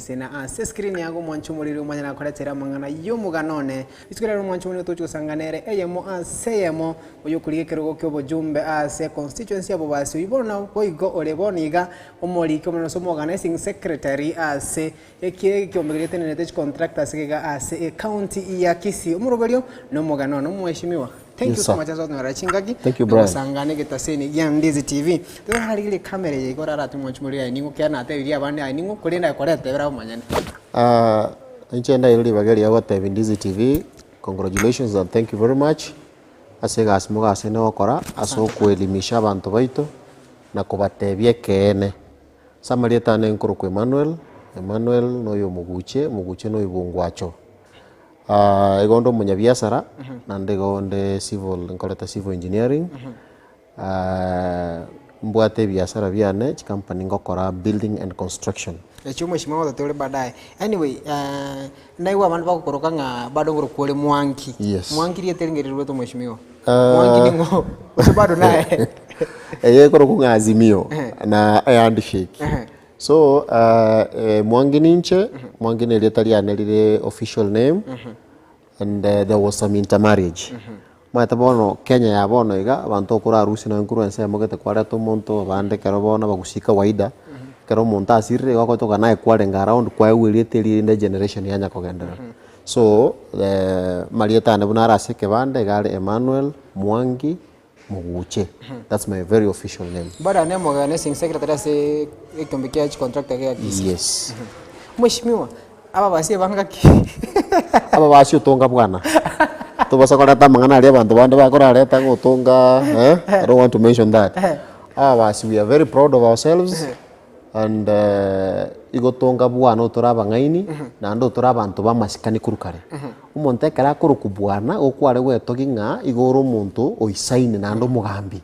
egetasena ase escreen yago omwanche omoriri omanye nakoretera amang'ana y'omogano one. Rituko riarero omwanche omoriri tochi gosanga nere eyemo ase eyemo oyokorigia ekerogo ki'obojumbe ase constituency ya Bobasi oyio bono boigo ore bono iga omoriki omonene ase omoorganising secretary ase Eki ekiombe keria getenenerete chicontractors iga ase ecounty ya Kisii. Omoroberio na omogano one omweshimiwa. Thank you Yes, so sir. much ase gotonyorera chingaki Thank you, na Brian. gosangana egetaseni gia Ndizi TV. Torarigereria camera eye iga orarate mwanchi morire aye ning'o kera natebirie abande aye ning'o korende aye koretebera omonyene. Ah, inche ndairwe ribaga eria gotebia Ndizi TV, congratulations and thank you very much, ase egasi mogasene gokora, ase okoelimisha abanto baito, na kobatebia ekeene. Ase amarieta ane nkorokwa Emmanuel, Emmanuel noyo omoguche, omoguche noyo bongwacho. Igo onde omonyabiasara, naende igo onde civil nkorete civil engineering, mbwate ebiasara biane, chikampani ngokora building and construction. Echio omweshimiwa ngotote ore baadaye. Anyway, naigwa abande bagokoroka ng'a bado nkorokwa ore Mwangi. Yes. Mwangi rieta eri ng'eri rirwete omweshimiwa? Mwangi ning'o? Gose bado naye? Eye ekorokwa ng'a Azimio na ehandshake. So Mwangi ninche, Mwangi na erieta riane rire official name and there was some intermarriage. Omanyete bono Kenya ya bono iga, abanto okorarusia nonye korwa ensemo gete kwareta omonto abande ekero bono abagusii kawaida, ekero omonto asirire igo agotoka naye kwarenge around kwaegwa erieta erio erinde egeneration yanya kogenderera. So amarieta ane buna are ase ekebande iga are Emmanuel Mwangi Moguche, that's my very official name. Bado ane omoorganising secretary ase ekiombe kia chicontractor gia Kisii. Yes. Mheshimiwa, aba basie bangaki? Aba basie otonga bwana. Tobasa koreta amang'ana aria abanto bande bakorareta ng'a otonga eh, I don't want to mention that. Aba basi we are very proud of ourselves and igo tonga bwana otore abang'aini naende otore abanto b'amasikani korwa kare. Omonto ekero akorokwa bwana igo kware gwetogia ng'a igo ore omonto oisaine naende omogambi,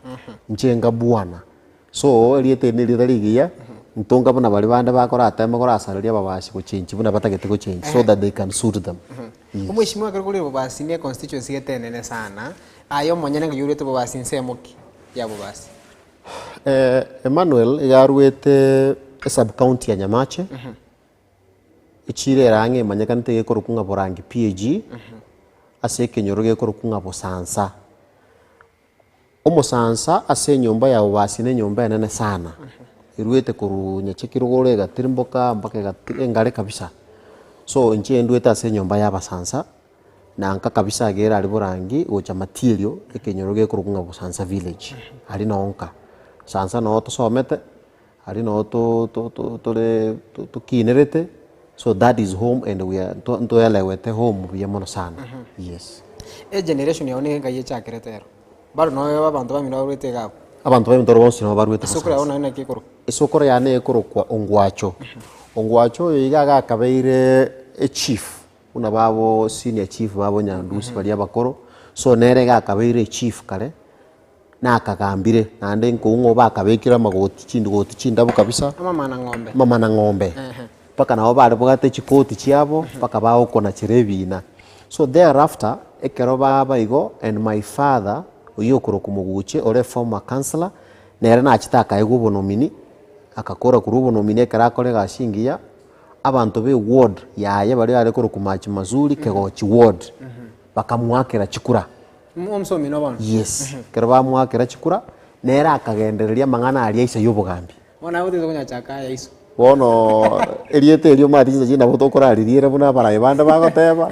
inche nga bwana. So erieta eri na erieta rigiya, ntonga buna baria bande bakorateme korasareria ababasi gochenchi buna batagete gochenchi so that they can suit them. Yes. Omweshimiwa ekero korire bobasi ne econstituency gete enene sana, aye omonyene ng'ai orwete bobasi nsemo ki ya bobasi? Emmanuel iga arwete esub county ya Nyamache, echiro ere ang'e emanyekanete gekorokwa ng'a Borangi PAG, ase ekenyoro gekorokwa ng'a Bosansa. Omosansa ase enyomba ya Bobasi na enyomba enene sana, erwete korwa Nyachekirogoro egatirimboka mpaka egati engare kabisa. So inche ndwete ase enyomba ya abasansa, na nka kabisa iga ere aria Borangi gocha Matierio ekenyoro gekorokwa ng'a Bosansa village, aria noo nka. Sansa noo tosomete, aria noo to- to- to- tore tokinerete, so that is home and we are ntoelewete home buya mono sana, yes. Egeneration yao nigo enkai echakerete ero. Bado noyo abanto bamino barwete iga abwo. Abanto baminto oro bonsi nabo barwete Esokoro yao Bosansa. naye naki ekorokwa? Esokoro yane ekorokwa Ongwacho. Ongwacho oyo iga agakabeire echief buna babo senior chief babo Nyandusi baria abakoro, so nere iga akabeire echief kare, nakagambire naende nkoung'o bakabekire amagoti chigoti chindabu kabisa. Amamana ng'ombe. Amamana ng'ombe. Ehe. Mpaka nabo bare bwate chikoti chiabo, mpaka bagokonachera ebina. So thereafter, ekero baba igo, and my father, oyio okorokwa Moguche, ore former councillor, nere nachete akaegwa obonomini, agakora korwa obonomini ekero akora egasi engiya, abanto ba eward yaye baria bare korokwa Machi Mazuri, Kegochi ward, bakamoakera chikura. Omosomi omino bono? Yes, ekero bamoakera chikura, nere akagendereria amang'ana aria inse ya obogambi. Bono aye otagete konyachaka aya iso. Bono erieta erio omanyete chinsa chinde nabo tokoraririera buna abarai bande bagoteba,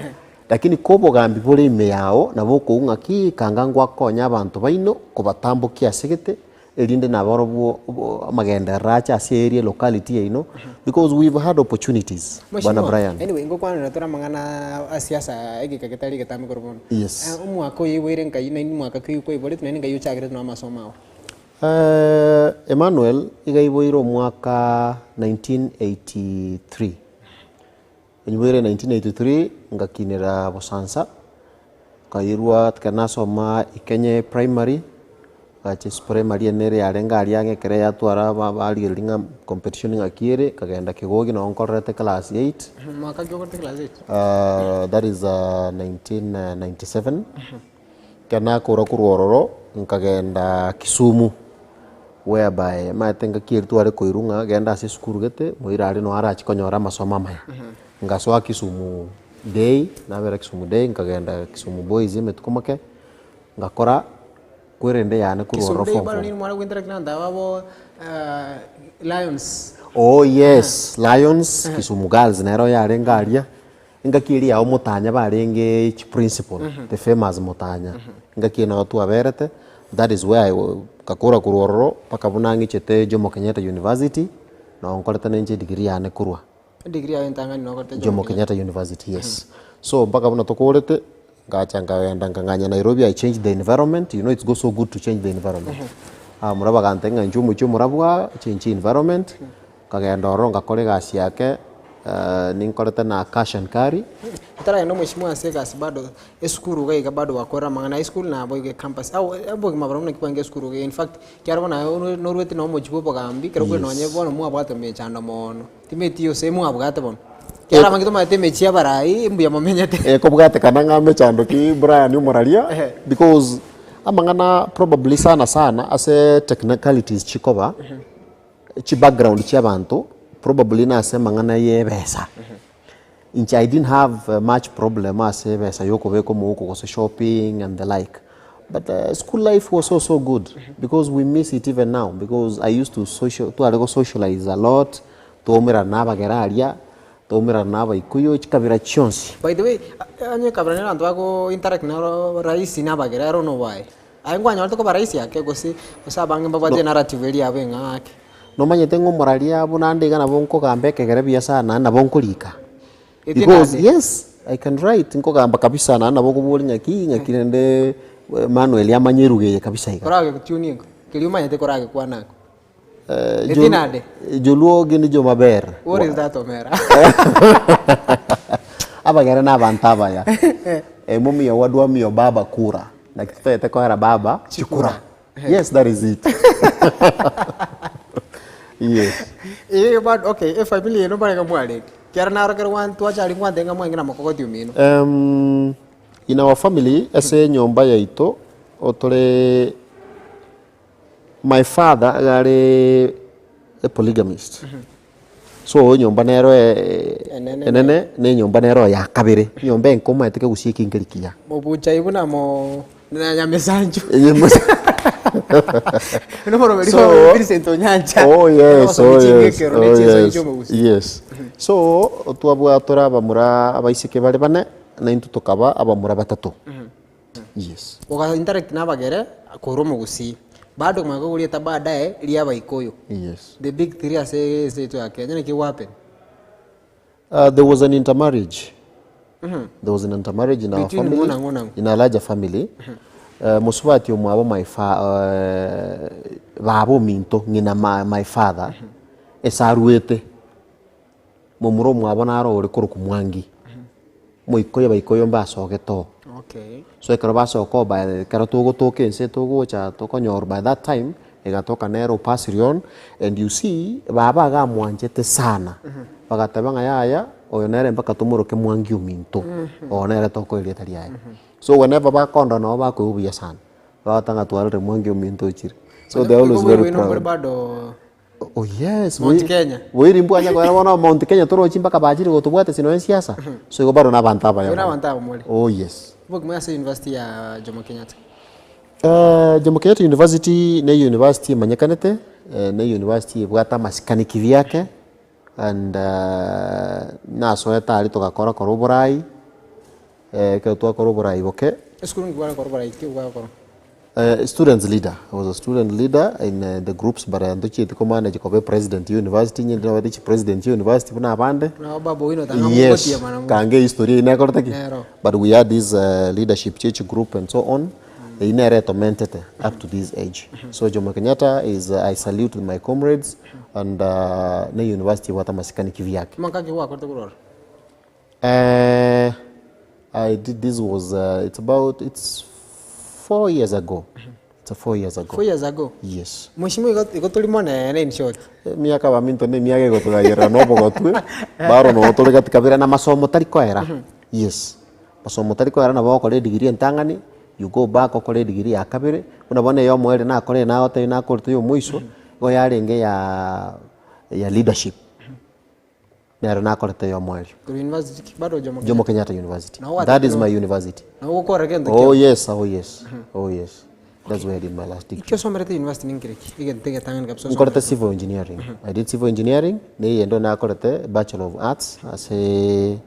lakini ko obogambi bore ime yao nabo okoigwa ng'aki kanga ngwakonya abanto baino kobatambokia ase gete, erinde nabarobwo obo amagenderero ache ase eria locality yaino, because we've had opportunities bwana Mheshimiwa, Brian. anyway ngokwanera tore amang'ana a siasa egeka getari egetambe korwa bono. Yes. Omwaka oyo oiboire nkai naende mwaka ki kwaiboretwe naende nkai ochakerete noo amasomo ao? Emmanuel iga aiboire omwaka 1983, nyiboire 1983 ngakinera Bosansa, nkairwa ekero nasoma Ikenye primary, ngacha primary ene ere yarenge aria ang'e ekere yatwara aba barigereria ng'a competition ng'aki ere, nkagenda Kegogi noo nkorerete class eight, Mwaka ki okorete class eight? that is 1997. Ekero nakora korwa ororo, nkagenda Kisumu, Whereby omanyete engaki eria tware koirwa ng'a genda ase esukuru gete, moira aria noo arache konyora amasomo amaya. Ngasoa Kisumu day, nabera Kisumu day, nkagenda Kisumu boys emetuko make, ngakora kwerende yane korwa Kisumu ororo day form bado four. nini mware gointeract na abanto aba bo Lions. Oh yes, Lions, Kisumu girls nero yarenge aria, engaki eria yao Mutanya barenge chi principal, the famous Mutanya, engaki eye nabo twaberete, that is where I ngakora korwa ororo mpaka buna ng'ichete Jomo Kenyatta University, nabo nkorete ninche edegree yane korwa. Edegree yaye entang'ani nokorete Jomo Kenyatta University, yes. So mpaka buna tokorete, ngacha nkagenda nkang'anya Nairobi, I changed the environment, you know it's go so good to change the environment. Abamura bagantebia ng'a inchuo omochie omorabwo aa, change environment, nkagenda ororo ngakora egasi yake, ninkorete na cash and carry. Otaragenda omweshimiwa ase egasi bado, esukuru iga iga bado gwakorire amang'ana ya esukuru nabo iga ecampus, au obogima barobwo naki bwange esukuru iga in fact, ekiagera bono aye norwete na omochie bwa obogambi, ekero kore nonye bono mwabwate emechando moono. Timeti gose mwabwate bono. Ekiagera abange tomanyete emechie y'abarai mbuya momenyete. Ekobwatekana ng'a mechando ki Brian omoraria Ehe. because amang'ana probably sana sana ase technicalities chikoba, chibackground chia abanto probably nase amang'ana ya ebesa. Inche I didn't have much problem ase ebesa ya okobeka omouko gose shopping and the like, but school life was so so good because we miss it even now because I used to social tware go socialize a lot, twaumerana na abagere aria, twaumerana na abaikuyu, chikabira chionsi. By the way, onye ekabira nere abanto bago interact naro rahisi na abagere, I don't know why. Aye nkwanyorete koba rahisi ake gose gose abange mbabwate enarrative eria yabo eng'ao ake. Nomanyete ng'a omoraria buna ande iga nabo nkogamba ekegere buya sana naende nabo nkorika. Because yes, I can write nkogamba kabisa naende nabo okoboria ng'aki ng'aki rende Emmanuel amanye eruga eye kabisa iga. Koragegotune igo, keria omanyete koragekwana ako. Etina ande. Joluo gin joma ber. What is that omera? Abagere na abanto abaya. Emomiyo wadwa miyo baba kura. Naki totagete koera baba chikura. Yes, that is it. Yes. Ee bado okay, efamiri eye nombarenge mwarenge. Kiara naro ekero gwan twachari ngwantebia ng'a mwarenge na mokogoti omino. Um, in our family ase enyomba yaito otore my father iga are a polygamist. So enyomba nero Enene enene na enyomba nero ya kabere, enyomba enke omanyete kegusia eke nkeri kiya. Mobuchai buna mo na Nyamesanchu. Enyemusa Buna omoroberi So, wa Millicent Onyancha. oh yes, oh Ogosomi yes, chingekero oh ne chinsonyi yes, chi'omogusi. yes. So twabwatore abamura abaiseke bare bane, na intwe tokaba abamura batato. Yes. Oga interact na abagere korwa omogusii. Bado omanye kogwa rieta baadaye ria abaikoyo. Yes. The big three ase ense yaito ya Kenya naki egwa happen? There was an intermarriage. There was an intermarriage in our Between family, ng'o na ng'o na ng'o? in a larger family. Mosubati omwabo my fa baba ominto ng'ina ma my father, ase arwete, momura omwabo naro ore korokwa Mwangi, moikoyo abaikoyo mbasogete oo. Okay. So ekero basoka oo by ekero togotoka ense togocha tokonyorwa by that time, egatoka nere opasiri on, and you see, baba iga amwanchete sana, bagateba ng'a yaya, oyo nere mpaka tomoroke mwangi ominto, oyo nere tokoa erieta riaye. So whenever bakondora nabo bakoigwa buya sana, bagoteba ng'a twarorire mwangi ominto ochire. So they are always very proud. Bado Oh yes, Mount boi- Kenya. boiri mbwanya koera bono Mount Kenya torochi mpaka bachire gotobwata ase nonya siasa. So igo bado na abanto abaya Igo mono. nabanto abo more. Oh yes. Obokima ase university ya Jomo Kenyatta. Jomo Kenyatta University ne university emanyekanete, ne university ebwate amasikani kivyake, and nasoete aria togakora kora oborai, ekero twakora oborai boke. Esukuru nki kware kora oborai ki gwakora? Students leader, I was a student leader in the groups but ntochieti ko manage koba president ya university inye ndinabate chi president chia university buna abande. Buna babu owino tanga Yes, mogotiemana mono. kange ehistory eywo nekorete ki? Nero. But we had this leadership chia chigroup and so on, eywo nere etomentete up to this age. So Jomo Kenyatta is I salute my comrades and ne university ebwate amasikani kivyake. Omwaka ki gwakorete korwa ororo? I did this was it's about it's 4 years ago. It's a 4 years ago. 4 years ago? Yes. Mheshimiwa igo igo tori monene in short. Emiaka baminto na emiaka egotogayerera na obogotwe, baro noo tore gati kabere na masomo tari koera. Yes, masomo tari koera nabo ogokora edegree entang'ani, you go back okore edegree ya kabere, buna bono eyomo ere nakore nagotebi nakorete ya omoiso. Igo yarenge ya ya leadership, nero nakorete ya omoerio. Korwa university ki? Bado Jomo Jomo Kenyatta? Kenyatta University. Nabo That is gwatebiwa- my university. Nabo ogokora gento Oh kiao? yes, oh yes, oh yes. That's where I did my last degree. Eki osomerete university ninkere ki? Egento egetang'ani kabisa Nkorete osomerete. civil engineering. I did civil engineering, na eyende nakorete Bachelor of Arts ase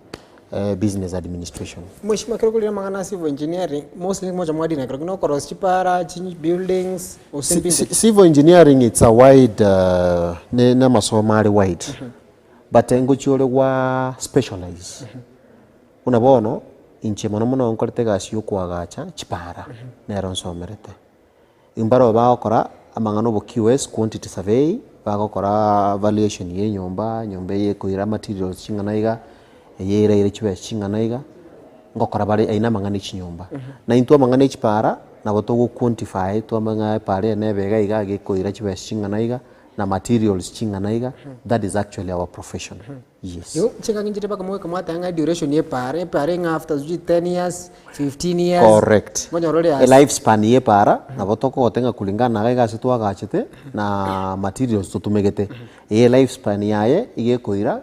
business administration. Mweshimiwa ekero okorire amang'ana a civil engineering, mostly mocha mwadina kerokio na okorosia chipara, chi buildings, gose mbinto ki? Civil engineering it's a wide ne na amasomo are wide, but ngochia ore gwa specialize. Buna bono, inche mono mono nkorete egasi ya okoagacha chipara, nero nsomerete. Mbarabwo bagokora amang'ana obo QS, quantity survey, bagokora valuation ya enyomba, enyomba eye ekoira materials ching'ana iga, eye eraire chibesa ching'ana iga, ngokora bare aywo na amang'ana ya chinyomba. Na intwe amang'ana ya chipara, nabo togo quantify twamanya ng'a epara eye nebe iga iga iga ekoira chibesa ching'ana iga, na materials ching'ana iga, that is actually our profession, yes. Igo chingaki nchire mpaka mogoika mwateba ng'a eduration ya epara, epara ing'a after sijui 10 years, 15 years, Correct. monyore ore ase. Elife span ya epara, nabo tokogoteba ng'a kulingana na iga iga ase twagachete, na materials totumegete, eye life span yaye iga ekoira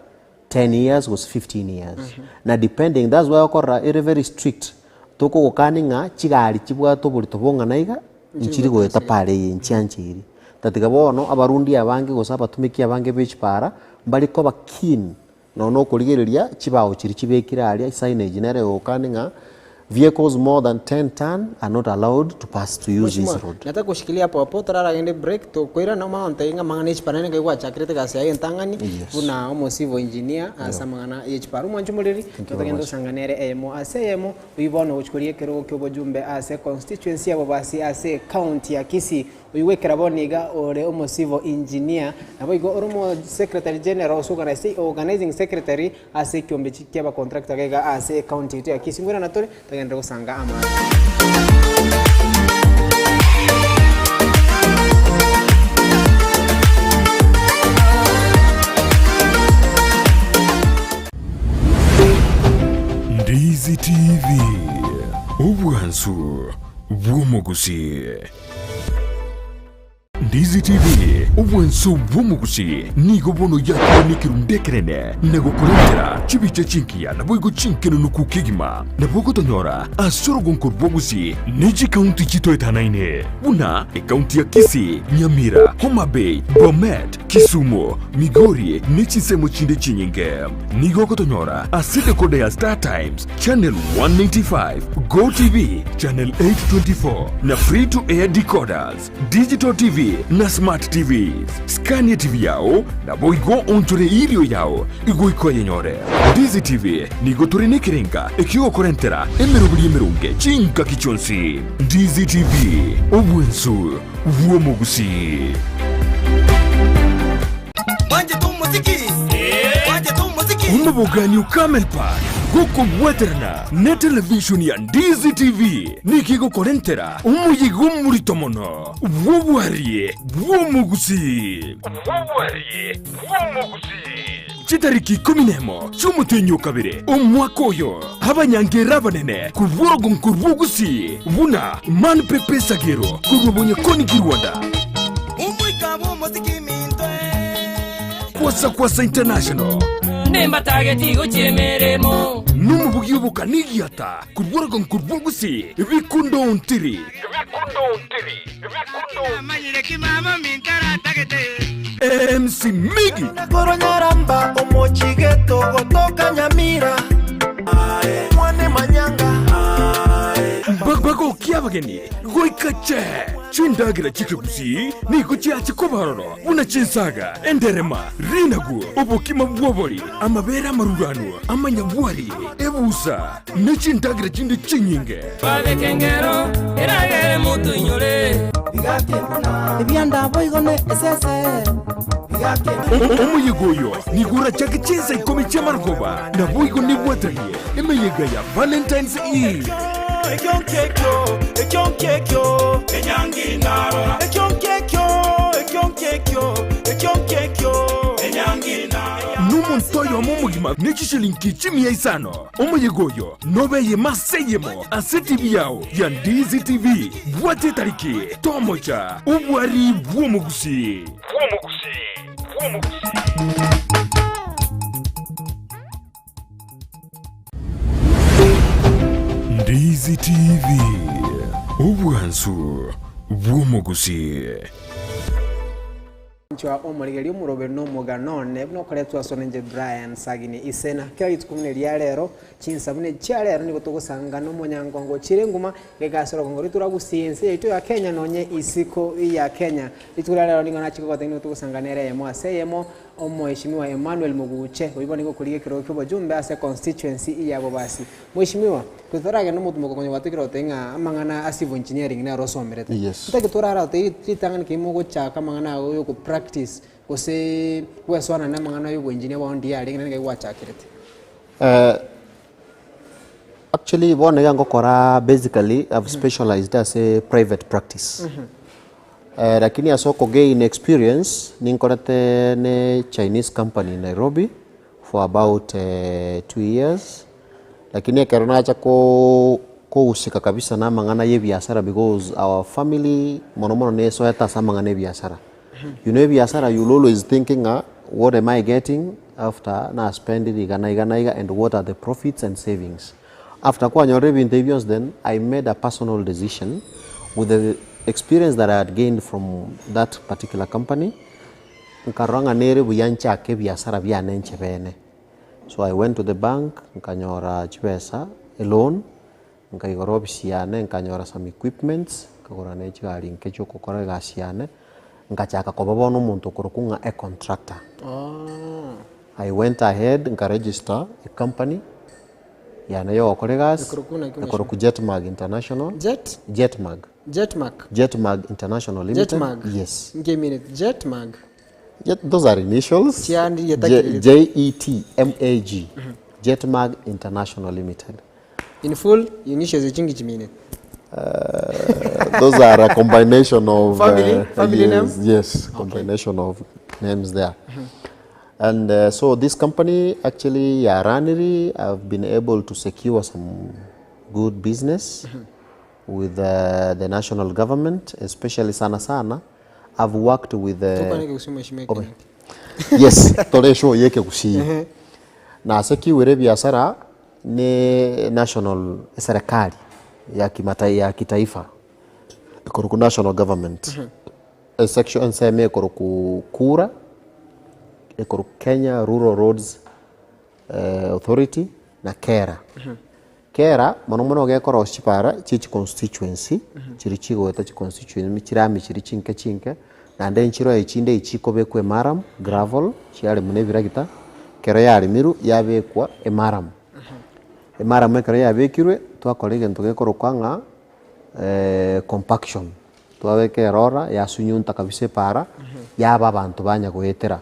10 years gose 15 years. Na depending, that's why okorora ere very strict, tokogokani ng'a chigari chibwate oborito bong'ana iga, nchiri goeta para eye nchiancheiri. Tatiga bono abarundi abange gose abatumiki abange be chipara, mbare koba keen nonya na okorigereria chibao chiria chibekire aria, signage nere egokani ng'a vehicles more than 10 ton are not allowed to pass to use this Mweshimiwa, road. nataka goshikilia hapo hapo toraragende break tokoirana omanye gontebia ng'a amang'ana ya chipara naende nkai gwachakirete egasi yaye entang'ani Yes. buna omo civil engineer ase amang'ana ye chipara. Omwanche omoreri, you very totagende much. osangane ere eyemo ase eyemo, Oyio bono ogochia koria ekerogo ki'obojumbe ase constituency ya Bobasi ase ecounty ya Kisii. Oyio gwekera bono iga ore omo civil engineer naboigo ore omo secretary general gose organizing secretary ase ekiombe kia abacontractor iga iga ase ecounty yaito ya Kisii. Nkoirana tore togenderere gosanga amang'ana. Ndizi TV, obwansu bw'omogusii. Ndizi TV, obwansu bw'omogusii nigo bono yakire nekerundu ekenene na gokorentera chibicha chingiya naboigo chinkenunuku kegima. Nabo ogotonyora ase orogonko rw'ogusii ne chikaunti chitoetanaine buna ekaunti ya Kisii, Nyamira, Homa Bay, Bomet, Kisumu, Migori ne chinsemo chinde chinyinge. Nigo ogotonyora ase decoder ya Star Times, Channel 195, Go TV, Channel 824 na Free to Air decoders, Digital TV na Smart TVs. Scan TV yao naboigo onchore irio yao igoika oyenyore. Ndizi TV nigo tore nekerenga ekiogokorentera emeroberi emeronge chingaki chionsi. Ndizi TV, obwensu bw'omogusii. Omobogani o Camel Park gokobwaterana ne televishoni ya Ndizi TV nigo egokorentera omoyega omorito mono bw'obwarie bw'omogusii. Chitariki ikomi nemo chi'omotenyi o kabere omwaka oyo, abanyangera abanene korwa orogonko rw'Ogusii buna Man Pepe Sagero korwa Bonyakoni Kirwanda, Kwasa Kwasa International, nomobugi obokani egiata korwa orogonko rw'Ogusii Bikundo Ontiri. MC Miggy. Korwa Nyaramba omochigeto gotoka Nyamira mwane manyanga Bagokia abageni goika che chindagera chi'ekegusii nigo chiache koba ororo buna chinsaga, enderema, rinagu, obokima bw'obori, amabere amaruranu, amanyabwari, ebusa, ne chindagera chinde chinyinge. Babeke engero eragere motoinyore. Ebianda boigo ne esese. Omoyega oyo nigo orachake chinsa ikomi chi'amarogoba, naboigo nebwatanie emeyega ya Valentine's Eve. Nomonto oyomo omogima ne chishilingi chimia isano. Omoyega oyo nobe eyemo ase eyemo ase TV yao ya Ndizi TV. Bwata etariki, tomocha, obwari bw'omogusii. bw'omogusii. Ndizi TV, obwansu bw'omogusii. Inchwa omorigereria omoroberi na omogano one, buna okoretwa ase one inche Brian Sagini Isena. Kera rituko buna eria rero, chinsa buna echia rero nigo togosanga na omonyangongo ochire nguma, geka ase orogongo rwaito rwa Gusii, ense yaito ya Kenya nonye isiko ya Kenya. Rituko ria rero nigo nachia kogotebia nigo togosanga nere eyemo ase eyemo, Omoeshimiwa Emmanuel Moguche, oyio bono nigo okorigia ekerogo ki'obochumbe ase econstituency ya Bobasi. Mweshimiwa, totaragenda omotumo konya gwatokire goteba ng'a amang'ana a civil engineering naro osomerete. Yes. Ntaki torara goteba ritang'ani kegima ogochaka amang'ana ago ya okopractice gose gwesoana na amang'ana ya oboengineer bwao ndiye arenge naende ngai gwachakerete. Actually bono iga ngokora basically I've specialized ase private practice. Lakini ase okogain experience ninkorete ne Chinese company in Nairobi for about 2 years, lakini ekero nacha ko kohusika kabisa na amang'ana ya ebiasara because our family mono mono nesoete ase amang'ana ya ebiasara. You know ebiasara you will always think ng'a what am I getting after na spend rigana iga na iga and what are the profits and savings. After kwanyorire ebinto ebi bionsi then I made a personal decision with the experience that I had gained from that particular company, nkarora ng'a nere buya nchake ebiasara biane inche bene. So I went to the bank nkanyora chibesa, a loan, nkaigora ofisi yane nkanyora some equipments, nkagora ne chigari nke chia ogokora egasi yane, nkachaka koba bono omonto okorokwa ng'a a contractor. I went ahead nka register a company yane ya ogokora egasi, Ekorokwa naki mheshimiwa? ekorokwa Jetmag International. Jet? Jetmag. Jetmark? Jetmag International Limited. Jetmag? Yes. Nki emineti? Jetmag? Jet, those are initials. Chiandi J, yetakiriri. J E T M A G. Jetmag International Limited. In full, initials echi nki chimineti? Those are a combination of Family- family yes, name? Yes, combination of names there. And so this company actually yaraniri, I've been able to secure some good business with the national government, especially sana sana. I've worked with the Tokwane kegusii mheshimiwa Okay. ekenyoro. yes, tore eshow ye ekegusii. Nase kiwire ebiasara ne national eserekari ya kimata ya kitaifa ekorokwa national government esection ensemo ekorokwa kura ekorokwa Kenya Rural Roads Authority na KERA. KERA mono mono iga ekorosia chibara chie chiconstituency chiria chigoeta chiconstituency chirami chiria chinke chinke naende nchiro echinde echikobekwa emaram gravel chiaremwa na ebiragita ekero yaremirwe yabekwa emaram. Emaram ekero yabekirwe twakora egento gekorokwa ng'a compaction, twabeka erora yasunyunta kabisa epara yaba abanto banya goetera.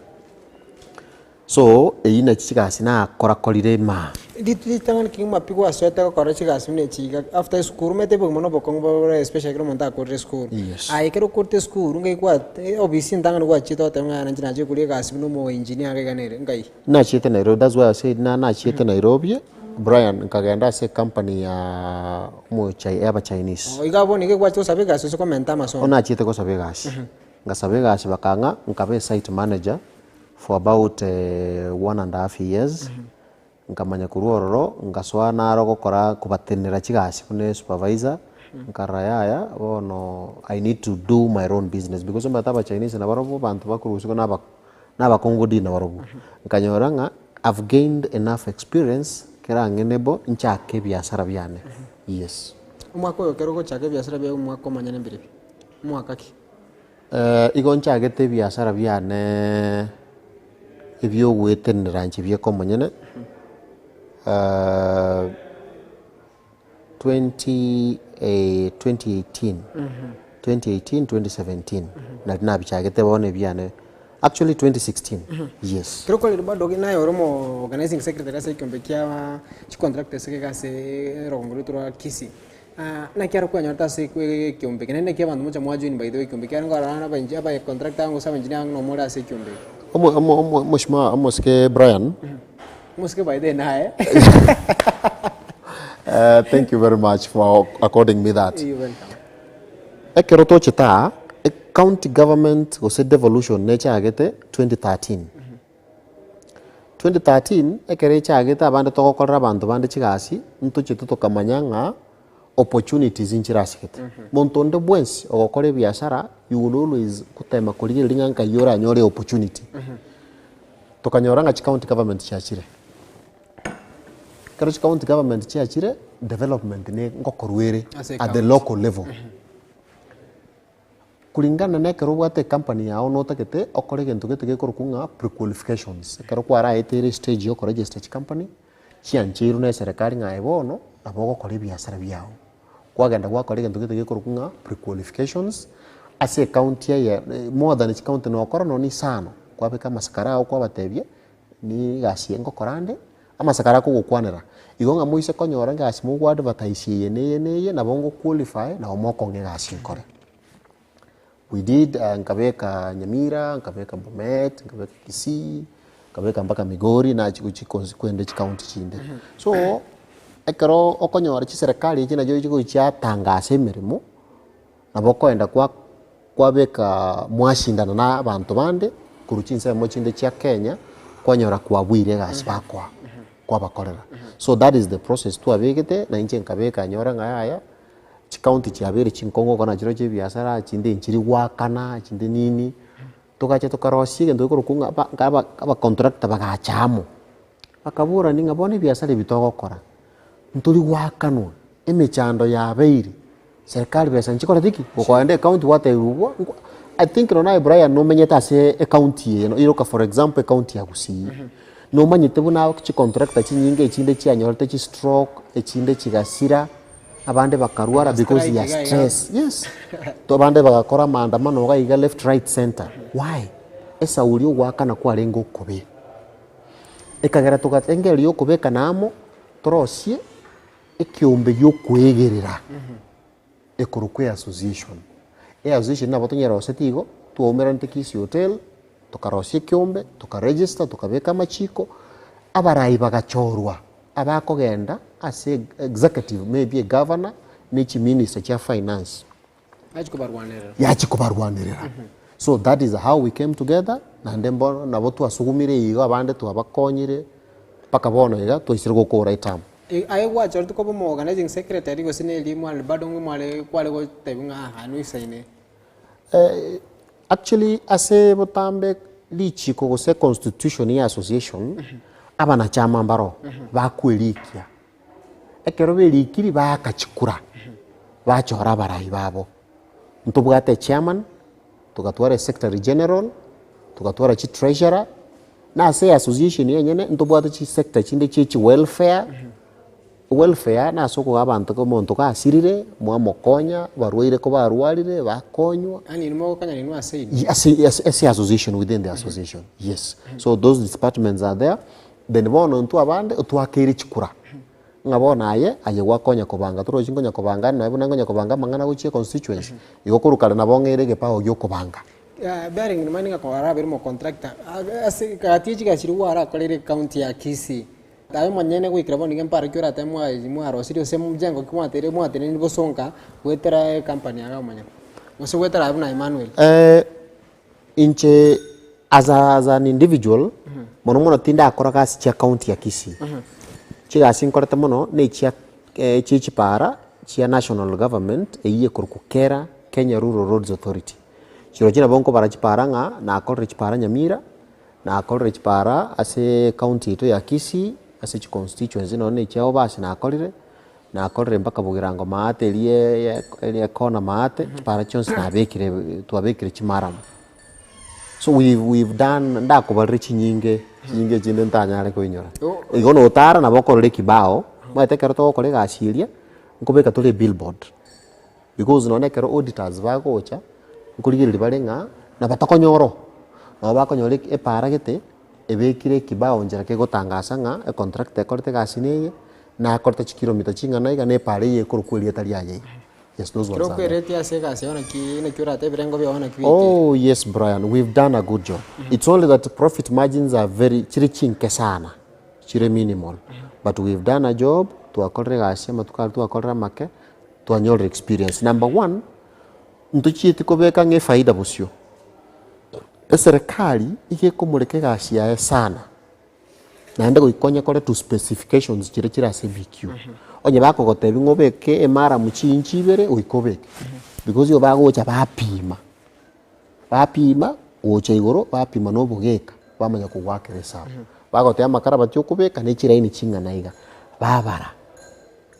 So eyio nachi chigasi nakorakorire imaa. Ritang'ani kegima pi gwasoete gokora chigasi buna echi iga after esukuru omanyete obogima na obokong'u bore especially ekero omonto akorire esukuru. Yes. Aye ekero okorete esukuru ngai kwa ofisi entang'ani gwachiete goteba ng'a inche nachire koria egasi buna omo engineer iga iga nere ngai? Nachiete Nairobi, that's why I said na nachiete Nairobi, Brian nkagenda ase ecompany ya omochai ya abachinese. Oh iga bono iga gwachete gosaba egasi gose komenta amasomo? Nachiete gosaba egasi, ngasaba egasi bakang'a nkaba esite manager for about one and a half years, nkamanya korwa ororo ngasoa naro gokora kobatenera chigasi buna esupervisor, nkarora yaya bono I need to do my own business because omanyete abachinese nabarobwo abanto bakorwa isiko na aba na abakongo deal nabarobwo. Nkanyora ng'a I've gained enough experience kerang'enable nchake ebiasara biane, yes. Omwaka oyo ekero ogochaka ebiasara biago omwaka omonyene mbiribi? Omwaka ki? Igo nchagete ebiasara biane ebiogoetenenera inche bieka omonyene, 20 eh 2018, 2018 2017 nari nabichagete bono ebiane, actually 2016 yes. Ekero kwarire bado naye ore omo organizing secretary ase ekiombe kia chicontractors iga ase erogongo rwaito rwa Kisii. Naki aro kwanyorete ase ekiombe eke, naende naki abanto mocha mwa join by the way ekiombe ekiagera nkorora abaengi abae contractor gose abaengineer ang'e nomore ase ekiombe eke. Omo omo omo omosima omosike Brian. Omosike by the way naye. Thank you very much for according me that. You're welcome. Ekero tochete aa. County government gose devolution nechagete 2013. 2013 ekero echagete abande togokorera abanto bande chigasi, ntochete tokamanya ng'a opportunities nchire asegete. Monto onde bwensi ogokora ebiasara you will always gotema korigereria ng'a nkai oranyore opportunity. Tokanyora ng'a chicounty government chiachire. Ekero chicounty government chiachire, development ne ngokorwa ere Ase at the ecounty. local level. Kulingana na ekero obwate ecompany yago notagete okore egento gete gekorokwa ng'a pre-qualifications, ekero kwaraeteire estage ya okoregister chicompany, chiancheirwe na eserekari ng'a aye bono nabo ogokora ebiasara biago. Kwagenda gwakora egento gete gekorokwa ng'a pre-qualifications, ase ecounty eye more than chicounty nokora nonye na isano, kwabeka amasakara ago kwabatebia, Ni egasi eye ngokora ande, amasakara akogokwanera, igo ng'a moise konyora egasi mogo advertise eye na eye na eye, nabo ngo qualify nabo mokong'a egasi nkore. We did nkabeka Nyamira, nkabeka Bomet, nkabeka Kisii, nkabeka mpaka Migori, nachia gochia consi kwenda chicounty chinde. So, ekero okonyora chiserekari echi nachio chigochia chiatangasa emeremo, Nabo okoenda kwa kwabeka mwashindana na abanto bande korwa chinsemo chinde chia Kenya, kwanyora kwabuire egasi bakoa kwabakorera. So that is the process twabegete na inche nkabeka nyora ng'a yaya, chicounty chiabeire chinkong'u okona chirochio ebiasara, chinde nchiri goakana, chinde nini, togacha tokarosia egento gekorokwa ng'a aba aba abacontractor bagacha amo, bakaborani ng'a bono ebiasara ebi togokora, ntori goakanwa, emechando yabeire. Serikali besa nchikoreti ki? Okoenda ecounty gwatebiwa ngwa I think nonya aye Brian nomenyete ase ecounty eye iroka for example ecounty ya Gusii, nomanyete buna chicontractor chinyinge echinde chianyorete chistroke, echinde chigasira, abande bakarwara because ya Strike iga iga. stress, yes. Abande bagakora maandamano iga iga left right centre, why? Esauri ogoakana kwarenge okobe. Ekagera togata engeri ya okobekana amo, torosie. Ekeombe gi'okoegerera ekorokwa eassociation. Eassociation nabo tonyeroseti igo, twaumeranete Kisii Hotel, tokarosia ekeombe, tokaregister, tokabeka amachiko, abarai bagachorwa abakogenda ase executive maybe egavana ne chiminister chia finance. Yachi kobarwanerera. Yachi kobarwanerera. So that is how we came together, naende mbono nabo twasugumire igo abande twabakonyire, mpaka bono iga twaisire gokora etamu. Aye gwachorete koba omo organizing secretary gose na eria mware bado mware kware gotebiwa ng'a aa noisaine? Actually ase botambe richiko gose constitution ya association, abanachama mbaro bakwerikia. Ekero berikiri baaka chikura, bachora abarai babo. Ntobwate echairman, togatwara esecretary general, togatwara chitreasurer, na ase eassociation enyene ntobwate chisector chinde chia chiwelfare, welfare nase okoa abanto omonto gasirire, mwamokonya, abarwaire kobarwarire bakonywa. Yaani inwe mogokonyana inwe ase inwe? Ase ase association within the association, yes. So those departments are there. Then bono intwe abande otwakeire chikura, ng'a bono aye, aye gwakonya kobanga torochi nkonya kobanga aria naye buna nkonya kobanga amang'ana gochia econstituency, igo korwa kare nabo ng'eire egepago gia okobanga. Bearing in mind ng'a kwarabire omocontractor, ase gati ye chigasi chiria gwarakoreire ecounty ya Kisii, aye omonyene goikera bono iga mparo ki oratebe mwarosirie gose mjengo ki mwateire mwateneniri bosonga goetera ecompany yago omonyene, gose goetera aye buna Emmanuel? Inche as a as an individual, mono mono tindakora gasi chia county ya Kisii. Chigasi nkorete mono na echia echie chipara chia national government eywo ekorokwa KeRRA, Kenya Rural Roads Authority. Chirochio nabo nkobara chipara ng'a nakorire chipara Nyamira, nakorire chipara ase county yaito ya Kisii, ase chiconstituency nonye na echia Obasi nakorire. Nakorire mpaka Bogirango maate eria eria ekona maate, chipara chionsi nabekire twabekire chimaramu. So we've we've done ndakobarire chinyinge, chinyinge echinde ntanyare koinyora. Igo notara nabo okorora ekibao, omanyete ekero togokora egasi eria, nkobeka tore ebillboard, because nonye ekero auditors bagocha, nkorigereria bare ng'a nabo tokonyora oo, nabo bakonyora epara gete, ebekire ekibao nchera kegotangasa ng'a econtractor ekorete egasi neye, Nakorete chikilomita ching'ana iga, na epaara eye ekorokwa erieta riaye iga. Yes, those Ekero ones are there. okweretie ase egasi yao naki naki orate ebirengo biao naki biikire? Oh yes Brian, we've done a good job. It's only that profit margins are very chire chinke sana, chire minimal. But we've done a job, twakorire egasi amatuko aria twakorire amake, twanyorire experience. Number one, Ntochieti kobeka ng'a efaida bosio. Eserekari iga ekomoreka egasi yaye sana, naende goika onye kore to specifications chiria chire ase BQ. Onye bakogotebia ng'a obeke emaramu chinchi ibere, goika obeke, because igo bagocha bapima, bapima gocha igoro, bapima na obogeka, bamanya kogoakera esabu. Bagotebia amakara batia okobeka na echiraini ching'ana iga, babara.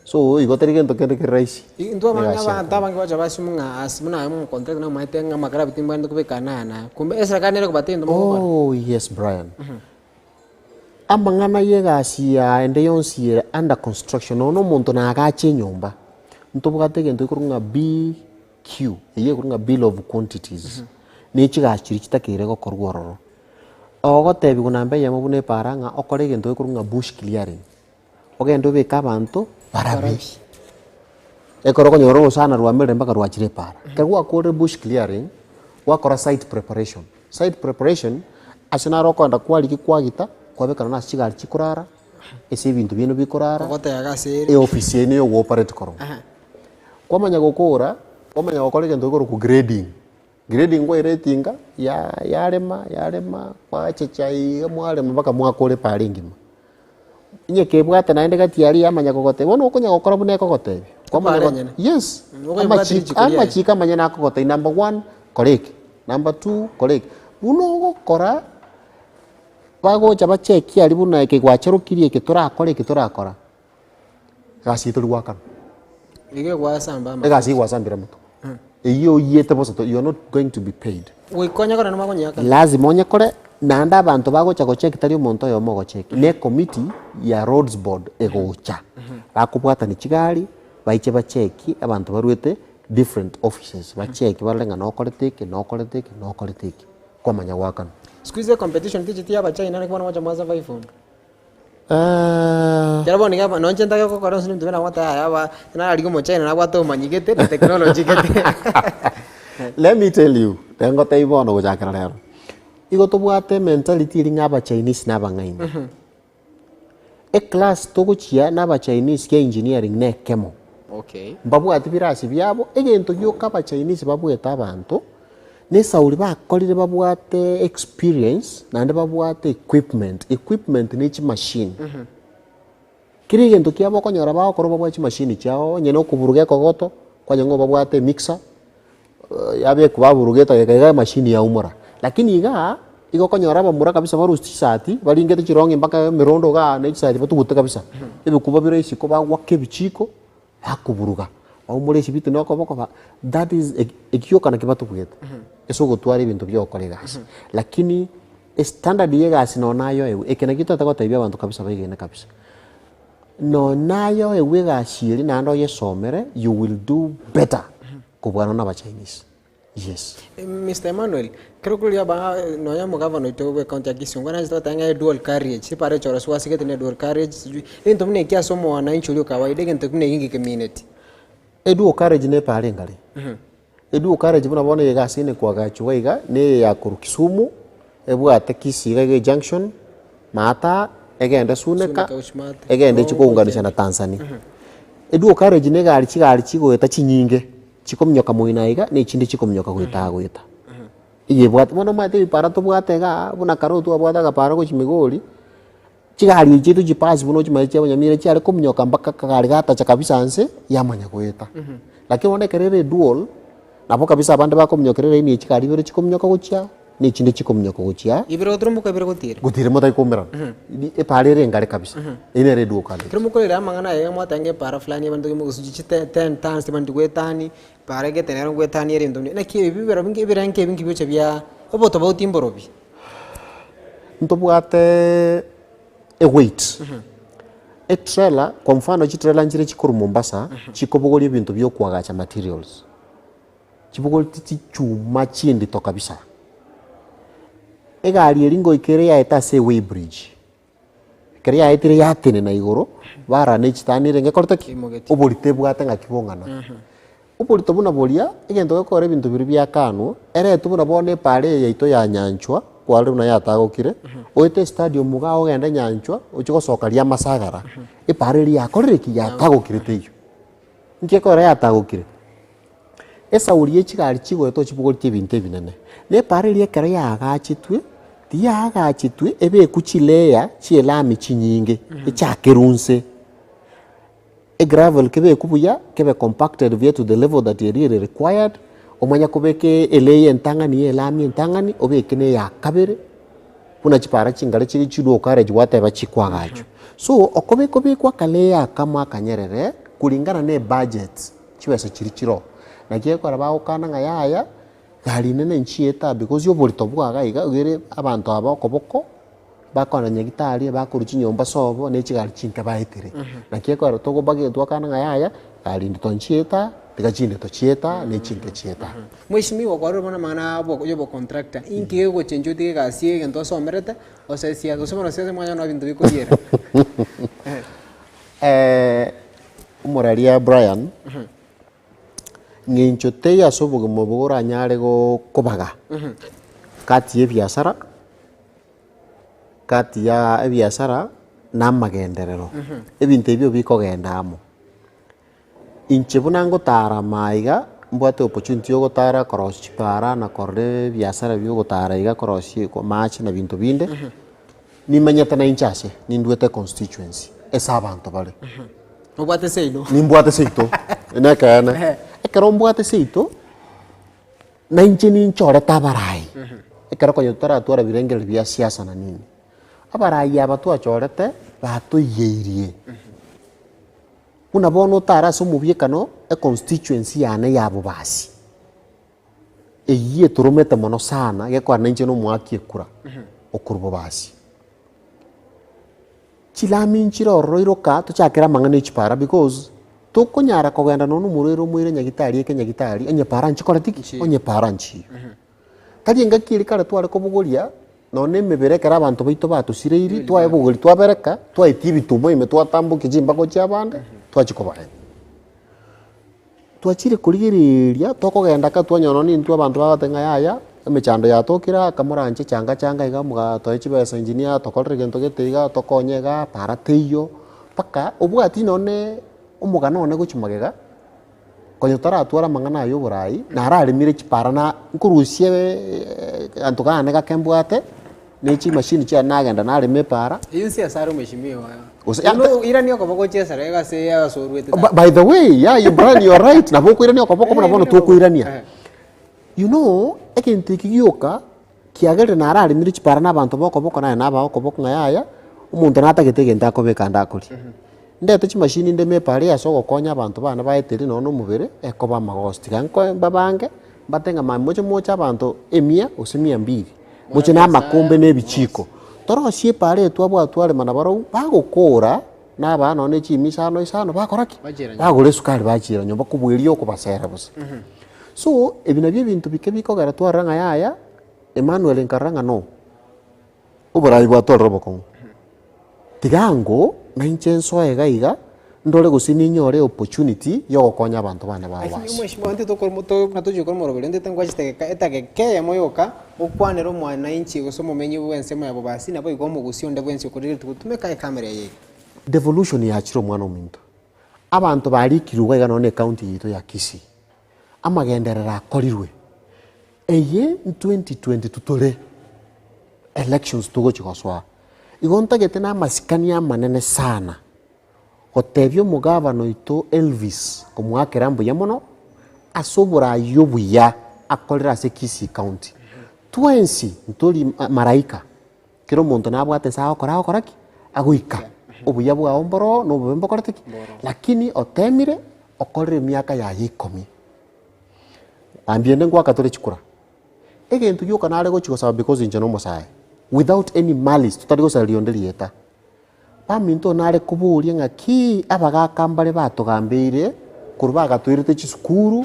So igo tari gento kende kere rahisi. Intwe abange Egasi abanto enkong'u. abange bacha basimu ng'a ase buna aye omocontractor nomanyete ng'a amakara abwo timbwenerete kobeka aya na aya. Kumbe eserekari nere ekobatebi intwe mogokora. Oh yes Brian. Amang'ana ya egasi ya ende yonsi ere under construction nonya na omonto nagache enyomba, ntobwate egento gekorokwa ng'a BQ, eywo ekorokwa ng'a bill of quantities, ne chigasi chiria chitakeire gokorwa ororo. Ogotebiwa namba eyemo buna epaara ng'a okore egento gekorokwa ng'a bush clearing. Ogende obeke abanto barabi. Ekero okonyora orosana rwamerire mpaka rwachire epaara. Ekero gwakorire bush clearing, gwakora site preparation. Site preparation, ase naro okogenda kwarigia kwagita, kwabeka nonya ase chigari chikorara, ase ebinto biaino bikorara, Ogotega ase ere. eofisi yaino ya ogopareti korwa. Kwamanya gokora, kwamanya gokora egento gekorokwa grading. Grading kwaira etinga, ya yarema yarema kwachecha iga mwarema mpaka mwakora epaara engima. Onye kebwate naende gati aria yamanya kogotebia, bono okonya gokora buna ekogotebia. Kwamanya Epaara go enyene. yes, Mm, okoyebwati amachiko richiko riaye. amachiko amanyene akogotebia number one, kora eke, number two, kora eke. Buna ogokora, bagocha bachekie aria buna eke gwacherokirie eke torakore eke torakora, egasi eye tori goakanwa. Igo egwasamba amato. Egasi egwasambire amato. Eyio oyiete bosa to you are not going to be paid. Goika onye kore namakonyeakana. Lazima onye kore, naende abanto bagocha gocheki tari omonto oyomo ogocheki, ne ecommittee ya roads board egocha, bakobwatania chigari, baiche bacheki abanto barwete different offices, bacheki barore ng'a nokorete eke, nokorete eke, nokorete eke, kwamanya goakanwa. Siku hizi ecompetition ticheti ya abachina naki bono mocha mwa survive. Ekero bono iga nonye inche ntake gokora onsi nintwe nabwate yaya aba nararigia omochina nabwate obomanyi gete na technology gete. Let me tell you, rero ngotebie bono gochakera rero, igo tobwate ementality eria ng'a abachinese na abang'aini. Eclass togochia na abachinese kia engineering na ekemo. Okay. Mbabwati birasi biabo, egento gioka abachinese babwete abanto, Na esauri bakorire babwate experience naende babwate equipment, equipment ne chimachine. Kera egento kiabo okonyora bagokora babwate chimachine chiabo onye na okoburuga ekogoto, kwanyora ng'a babwate emixer, yabekwa baburuga etageka iga emachine yaumora. Lakini igaa, igo okonyora abamura kabisa barusie chisati, baringete chirong'i mpaka emerondo igaa na echisati batugute kabisa, ebikuba bire isiko bagwaka ebichiko. Bakoburuga, baumore esibiti na okoboko ba that is ekio naki batobwete ase ogotwara ebinto bia ogokora egasi. Lakini estandard ya egasi nonye nayoewe, eke nakio totagete gotebia abanto kabisa baigene kabisa, nonye nayoewe egasi eria naende oyesomere you will do better kobua nonye na abachinese. Yes. Mister Emmanuel, ekero okoria aba nonya omogavana oito bwe ekaunti ya Kisii ongwana nachete goteba ng'a edual carriage, chipara echi orosigwe asigete ne edual carriage sijui, egento buna ekio ase omwananchi oria o kawaida egento buna ekio ngekemineti. Edual carriage na epara engare. Edual carriage buna bono iga ase ene koagachwa iga, na eye ya korwa Kisumu, ebwate Kisii iga iga ejunction, maata, egende Suneka, Suneka gochia Maate. egende echi kounganisha na Tanzania. Edual carriage na egari chigari chigoeta chinyinge. Chikominyoka moino aiga, na echinde chikominyoka goeta aa goeta. Eyebwate bono omanyete ebipara tobwate igaa, buna kare otwabwate agapara gochia Migori, chigari echi chiaito chipasi buna ochimanyete chia abanyamira chiare kominyoka mpaka akagari gatacha kabisa nse, yamanya goeta. Lakini bono ekero ere edual, nabo kabisa abande bakominyokera eraini ye chigari ibere chikominyoka gochia aa, na echinde chikominyoka gochia aa. Ibere goturumboka ibere gotira. Gotira motari koumerana. Epaara ere engare kabisa. Eyio nere edual carriage. Ekero mokorera amang'ana aya iga mwateba ng'a epaara fulani abanto mogosuchi chi ten ten tons tibanti goetani, epaara gete nero ngoetani ere ebinto buna naki ebi bire binge ebirengo ebi nki bigocha bia obotofauti mborobi. Ntobwate eweight. Etrailer, kwa mfano chitrailer nchire chikorwa Mombasa, chikobogoria ebinto bia okoagacha materials. Chibogoreti chichuma chindito kabisa. Egari eria ngoika ere yaeta ase eweigh bridge. Ekero yaetire yatenena igoro, barora ne chitani erenge ekorete ki? Eimogetie. Oborito ebwate ng'aki bong'ana. Oborito buna boria, egento gekogera ebinto biria biakanwa, eretwe buna bono epara eye yaito ya Nyanchwa, kwarora buna yatagokire, oete estadium igaa ogende Nyanchwa, ochie gosoka Riamasagara, epara eria yakorire ki? Yatagokire teiyo. Nki ekogera yatagokire? Esauri ye chigari chigoeta ochibogoretie ebinto ebinene. Na epaara eria ekero yaagachetwe, tiyaagachetwe ebekwe chilayer chi'elami chinyinge, echakerwe nse. Egravel kebekwe buya, kebe compacted buya to the level that eri ere required, omanye kobeka elayer entang'ani ya elami entang'ani, obeke na eya kabere, buna chipara chingare chire chiduo carriage gwateba chikwagachwa. So, okobeka obekwe akalayer akamo akanyerere, kulingana na ebudget, chibesa chiria chiroo. Naki ekero bagokana ng'a yaya, gari nene nchiete aa because oborito bwago iga iga ere abanto aba okoboko, bakogenda nyagetari, bakorwa chinyomba sobo, ne chigari chinke baetere. Naki ekero togobage twakana ng'a yaya, gari ndito nchiete aa, tiga chindito chiete aa, ne chinke chiete aa. Mheshimiwa, kwarure bono amang'ana abo ya obocontractor, inki gegochenchia otige egasi eye egento osomerete, ose siasa, gose bono siasa mwanyora noo ebinto bikoriera? Omoraria Brian, ng'encho teiyo ase obogima obo oranyare kobaga kati ya ebiasara, kati ya ebiasara na amagenderero, ebinto ebio bikogenda amo. Inche buna ngotara maa iga, mbwate opportunity ya ogotara korosia chipara na korora ebiasara bia ogotara iga korosia amache na binto binde, nimenyete na inche ase, nindwete econstituency ase abanto bare. Nobwate seino? Nimbwate seito, na ekeene. Ekero mbwate seito, na inche ninchorete abarai, ekero konya totaratwara birengererio bia siasa na nini. Abarai aba twachorete, batoiyeirie. Buna bono otare ase omobiekano econstituency yane ya Bobasi, eyio etoromete mono sana gekogera nainche na omoaki ekura okorwa Bobasi. Chilami nchire ororo iroka tochakere amang'ana e chipara because tokonyara kogenda nonya na omorwaire omoire nyagitari eke nyagitari onye para nchikoreti ki? Onye para nchiyo. Tari engaki eria kare tware kobogoria nonya na emebere ekero abanto baito batosireiri, twaebogoria twabereka, twaetia ebituma ime twatambokia chimbago chia abande, twachia kobaremia. Twachire korigereria, tokogenda ka twanyora nonya intwe abanto bagoteba ng'a yaya, emechando yatokire aa kamoranche changa changa iga mogatoe chibesa engineer tokorere gento gete iga, tokonye igaa, para teiyo, mpaka obwati nonye omogano one gochia magega. Konya otaratwara amang'ana aya oborai, nararemire chipara na nkorusia aganto kane gake mbwate, ne chimashini chiane nagenda narema epara. Eyio nse ase are omheshimiwa. Gose- Bono irania okoboko gochia esere iga ase ase orwete By, by the way, yeah, you Brian, you are right. Nabo okoirania okoboko buna bono tokoirania. You know, egento eki gioka, kiagerire nararemire chipara na abanto bokoboko naye nabae okoboko ng'a yaya, omonto natagete egento akobeka ande akorie. Ndete chimashini ndeme epara eye ase ogokonya abanto bane baeteire nonye na omobere, ekoba amagoso. Tiga nkoe mbabange, mbate ng'a mambia moche moche abanto emia gose mia mbili, moche na amakombe na ebichiko. Torosie epara eye twabwate twarema nabarobwo, bagokora, nabaa nonye na chimia isano isano bakora ki? Bachiera nyomba. Bagora esukari bachiera nyomba kobua erio okobasera bosa. So, ebi nabio ebinto bike bikogera twarora ng'a yaya, Emmanuel nkarora ng'a no, oborai bwatwarire obokong'u. Tiga ango, nainche nsoe iga iga, ndore gose ninyore opportunity ya ogokonya abanto bane ba Lakini Owasi. omweshimiwa intwe tokoro to buna tochia gokora omoroberi intwe ngochete egeka etageka eyemo yoka, okwanere omwananchi gose omomenyi bw'ensemo ya Bobasi naboigo omogusia onde bwensi okorigeretie gotumeka ecamera eye iga. Devolution yachire omwana ominto. Abanto barikirwe iga iga nonye na ecounty yaito ya Kisii. Amagenderero akorirwe, eye 2022 tore, elections togochia gosoa. Igo ntagete na amasikani amanene sana, gotebia omogabana oito Elvis komoakera mbuya mono, ase oborai obuya akorire ase Kisii County. Twensi ntori malaika, kera omonto nabwate nse agokora agokora ki? Agoika. Obuya bwao mboro na obobe mbokorete ki? Lakini otemire, okorire emiaka yaye ikomi. Mambia ende ngoaka tore chikura. Egento gioka nare gochia gosaba because inche na omosae, without any malice totari gosaria onde rieta, baminto nare koboria ng'aki abagaka mbare batogambeire korwa bagatoirete chisukuru,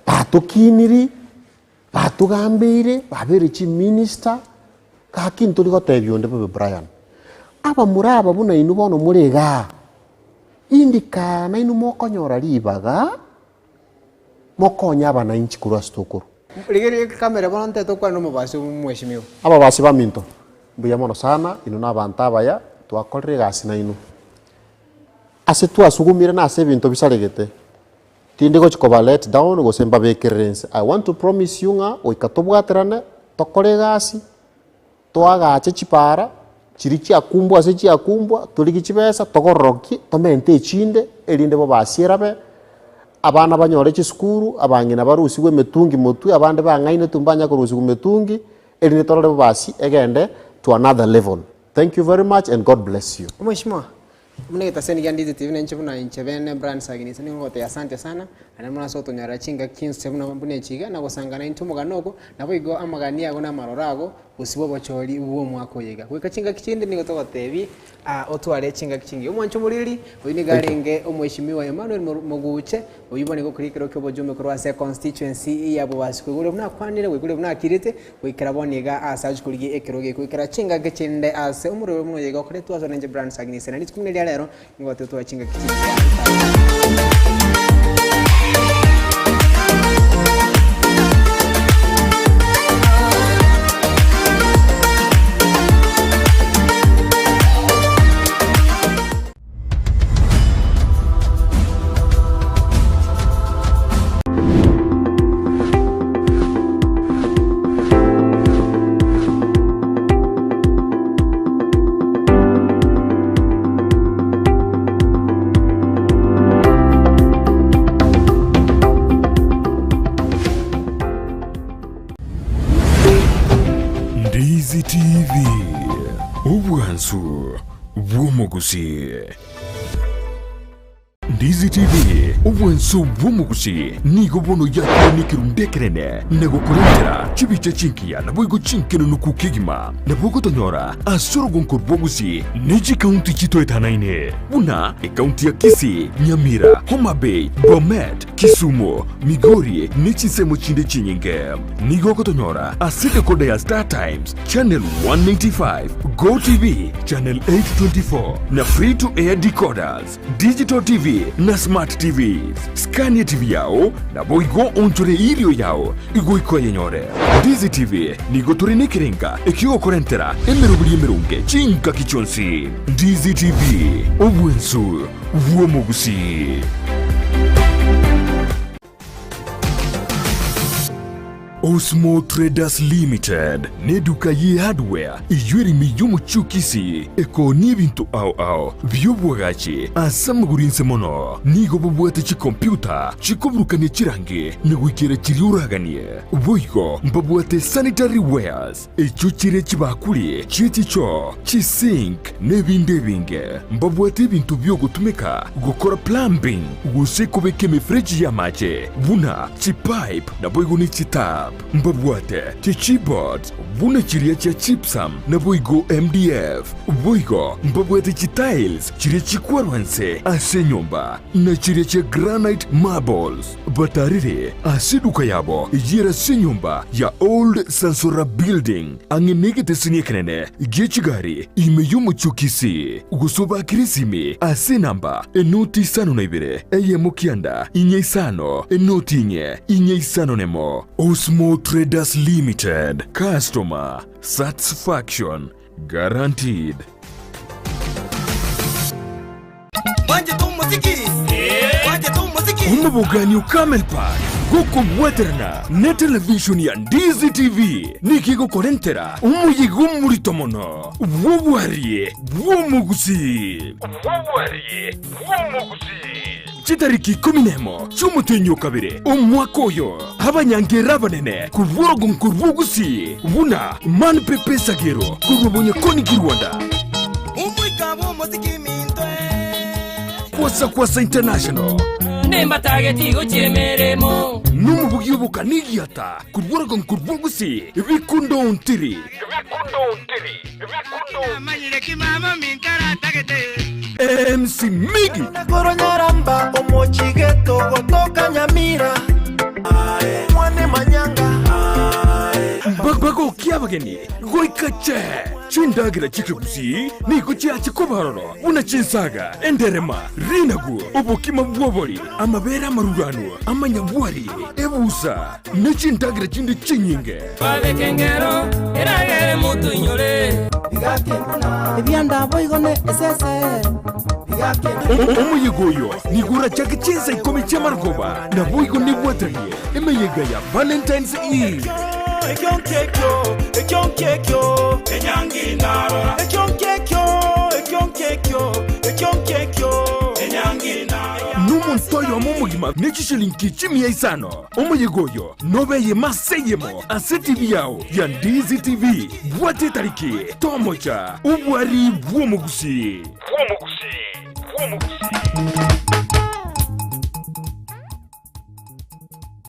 batokiniri, Batogambeire, babeire chiminista, gaki ntori gotebia onde bobe Brian. Abamura aba buna inwe bono more igaa, indi kaa nainwe mokonyora ribaga, mokonye abanainchi korwa ase tokorwa. Rigereria ekamera bono ntete okwane na omobasi omweshimiwa. Ababasi baminto, mbuya mono sana, inwe nabanto abaya, twakorire egasi nainwe. Ase twasugumire na ase ebinto bisaregete. Tindi gochi koba let down gose mbabekerere inse. I want to promise you ng'a goika tobwaterane, tokore egasi, toagache chipara, chiria chiakumbwa ase chiakumbwa, torigie chibesa, togororokie, tomente echinde, erinde bobasi erabe, abana banyore chisukuru, abang'ina barusigwe emetungi motwe, abande bang'ainetwe mbanya korusigwa metungi, erinde torore bobasi egende to another level. Thank you very much and God bless you. Omweshimiwa, buna egetaseni kia Ndizi TV nainche buna inche bene Brian Sagini ase nigo ngogotebia asante sana, naende mono ase gotonyorera chingaki chinse buna buna echi iga, na gosanga naintwe omogano ogo, naboigo amagani ago na amaroro ago, gosibwa obochori bw'omwaka oyo iga. Goika chingaki chinde nigo togotebia otware chingaki chingiya. Omwancho omoriri, oyio nigo arenge omweshimiwa Emmanuel Moguche, oyio bono nigo okoria ekero kia obochumbe korwa ase econstituency ya Bobasi. Koigwa buna akwanire, koigwa buna akirete, goikera bono iga ase achia korigia ekerogo eke. Goikera chingaki chinde ase omorweri buna oyo iga okoretwa ase orenche Brian Sagini Sena. Rituko buna ria rero, nigo totware chingaki chingiya. Ndizi TV, obwansu bw'omogusii. Ndizi TV, obwansu bw'omogusii, nigo bono yakire nekerundu ekenene na gokorentera chibicha chingiya naboigo chinkenenuku kegima. Nabo ogotonyora ase orogonko rw'ogusii ne chikaunti chitoetanaine buna ekaunti ya Kisii, Nyamira, Homa Bay, Bomet, Kisumu, Migori ne chinsemo chinde chinyinge. Nigo ogotonyora ase decoder ya Star Times, Channel 195, Go TV, Channel 824 na Free to Air decoders, Digital TV na Smart TVs. Skania TV yao naboigo onchore irio yao igoika oyenyore. Ndizi TV nigo tore nekerenga ekiogokorentera emeroberi emeronge chingaki chionsi. Ndizi TV, obwensu bw'omogusii. Osmo Traders Limited neduka ye hardware eyio ere ime y'omochie o Kisii ekoonia ebinto ao ao bi'obwagachi ase amagoro inse mono. Nigo bobwate chikompiuta chikoburukania chirangi na goikera chiria oraganie. Boigo mbabwate sanitary wares echio chire chibakuri chie chichoo, chisink, na ebinde ebinge. Mbabwate ebinto bi'ogotumeka gokora plumbing gose kobeka emefereji y'amache buna chipipe naboigo ne chitap. Mbabwate chichipboards buna chiria chia gypsum naboigo MDF. Boigo mbabwate chitiles chiria chikwarwa nse ase enyomba na chiria chia granite marbles. Batarire ase eduka yabo eyio ase enyomba ya Old Sansora Building ang'e negeteseni ekenene gie chigari ime y'omochie o Kisii, gose obakere esimi ase enamba enoti isano na ibere eyemo kianda inye isano enoti inye inye isano nemo. Osmo Traders Limited, Customer Satisfaction Guaranteed. Omobogani o Camel Park gokobwaterana ne television ya Ndizi TV nigo egokorentera omoyega omorito mono bw'obwarie bw'omogusii. Chitariki ikomi nemo chi'omotienyi o kabere omwaka oyo, abanyangera abanene korwa orogongo rw'Ogusii buna Man Pepe Sagero korwa Bonyakoni Kirwanda, Omoika bw'omosiki minto eh. Kwasa Kwasa International, Nimbatageti gochia emeremo. nomobugi obokanigiata korwa orogongo rw'Ogusii Bikundo Ontiri. MC Miggy. Nakoro Nyaramba omochigeto gotoka Nyamira mwane manyanga Bagokia abageni goika che chindagera chi'ekegusii nigo chiache koba ororo buna chinsaga, enderema, rinagu, obokima bw'obori, amabere amaruranu, amanyabwari, ebusa, ne chindagera chinde chinyinge. Babeke engero eragere motoinyore. Ebianda boigo ne esese. Omoyega oyo nigo orachake chinsa ikomi chi'amarogoba, naboigo nebwateranie emeyega ya Valentine's Eve. Nomonto oyomo omogima ne chishilingi chimia isano. Omoyega oyo nobe eyemo ase eyemo ase TV yao ya Ndizi TV. Bwata etariki, tomocha, obwari bw'omogusii.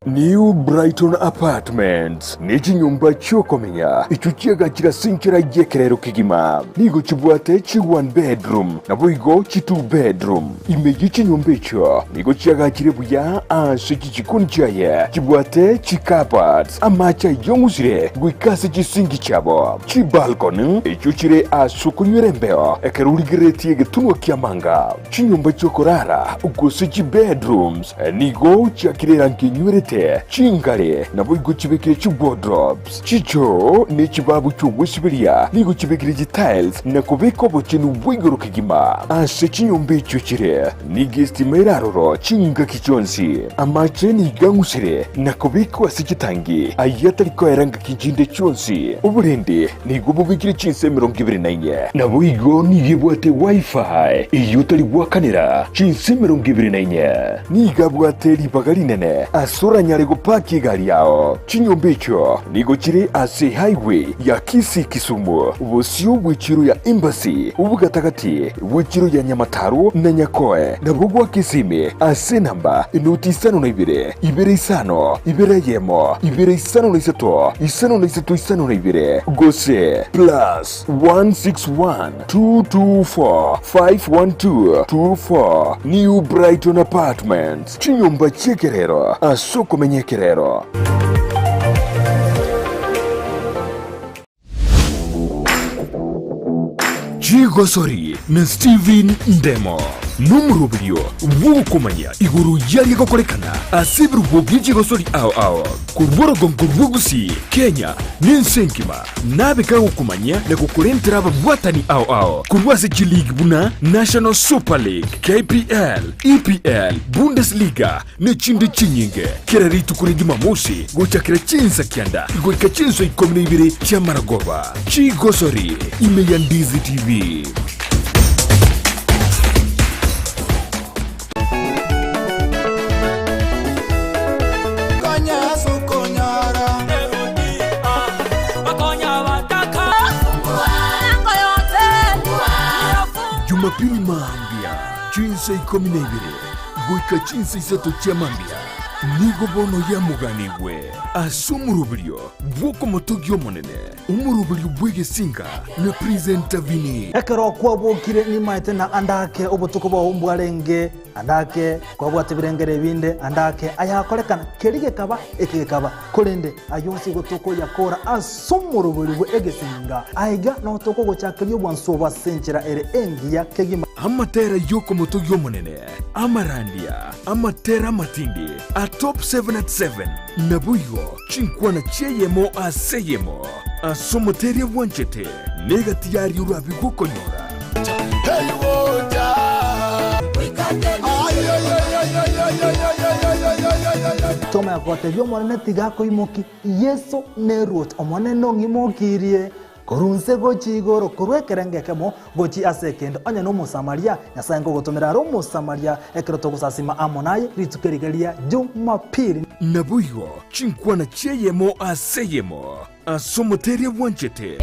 New Brighton Apartments ne chinyomba chi'okomenya echio chiagachire ase enchera y'ekerero kegima. Nigo chibwate chi one bedroom naboigo chi two bedroom. Ime ye chinyomba echio nigo chiagachire buya ase chichikoni chiaye chibwate chi cupboards, amache ayong'usire goika ase chisinki chiabo, chibalcony echio chire ase okonywera embeo ekero origereretie egetunwa ki'amanga. Chinyomba chi'okorara, gose chibedrooms, nigo chiakire erangi enywerete, chingare, naboigo chibekire chiwardrobes, chichoo, ne chibabu chi'ogwesiberia, nigo chibekire chitiles na kobeka obochenu bwa igoro kegima. Ase chinyomba echio chire, nigo estima ere aroro chingaki chionsi. Amache nigo ang'usire na kobekwa ase chitangi, ayio atari koera ngaki chinde chionsi. Oborendi Nigo bobekire chinsa 24. Naboigo nigo ebwate Wi-Fi eyio otari goakanera chinsa 24. Nigo abwate ribaga rinene ase oranyare gopaki egari yao. Chinyomba echio nigo chire ase highway ya Kisii-Kisumu, bosio bw'echiro ya Embassy, obogatagati bw'echiro ya Nyamataro na Nyakoe, nabo goaka esimi ase enamba enoti isano na ibere, ibere isano, ibere eyemo, ibere 53 53 52 gose plus 161 224 512 24 New Brighton Apartments, chinyomba chi'ekerero ase okomenya ekerero. Chigosori na Stephen Ndemo nomoroberio bw'ogokomanya igoro y'aria gokorekana ase ebirubo bie chigosori ao ao korwa orogongo rwa Gusii, Kenya na ense engima. Nabe kagokomanyia na gokorentera ababwatani ao ao korwa ase chiligi buna National Super League, KPL, EPL, Bundesliga ne chinde chinyinge, kera rituko ria Jumamosi gochakera chinsa kianda goika chinsa ikomi na ibere chi'amaragoba. Chigosori ime ya Ndizi TV. Jumapili mambia chinsa ikomi na ibere goika chinsa isato chia mambia, nigo bono yamoganigwe ase omoroberio bw'okomotogia Omonene, omoroberio bw'egesinga na Presenter Vinny. Ekero kwabokire nimaete na ande ake obotuko bwao mbwarenge, ande ake kwabwate ebirengero ebinde, ande ake ayakorekana, keria gekaba, eke gekaba. Korende ayio onsi igo tokoyakora ase omoroberi bwe egesinga. Aiga nao tokogochakeria obwansu obo ase enchera ere engiya kegima. Amatera y'okomotogia Omonene, amarandia, amatera amatindi, a top seven at seven, naboigo chinkwana chi'eyemo ase eyemo, ase omoteria bwanchete, negati yaria orabe gokonyora. Tomanya gotebia Omonene tiga akoimokie, Yeso neruoti, Omonene ong'imokirie korwa inse gochia igoro, korwa ekerengo ekemo gochia ase ekende. Onye n'Omosamaria, Nyasae nkogotomera are Omosamaria ekero togosasima amo naye rituko eriga ria Jumapili. Naboigo chinkwana chi'eyemo ase eyemo ase omoteria bwanchete.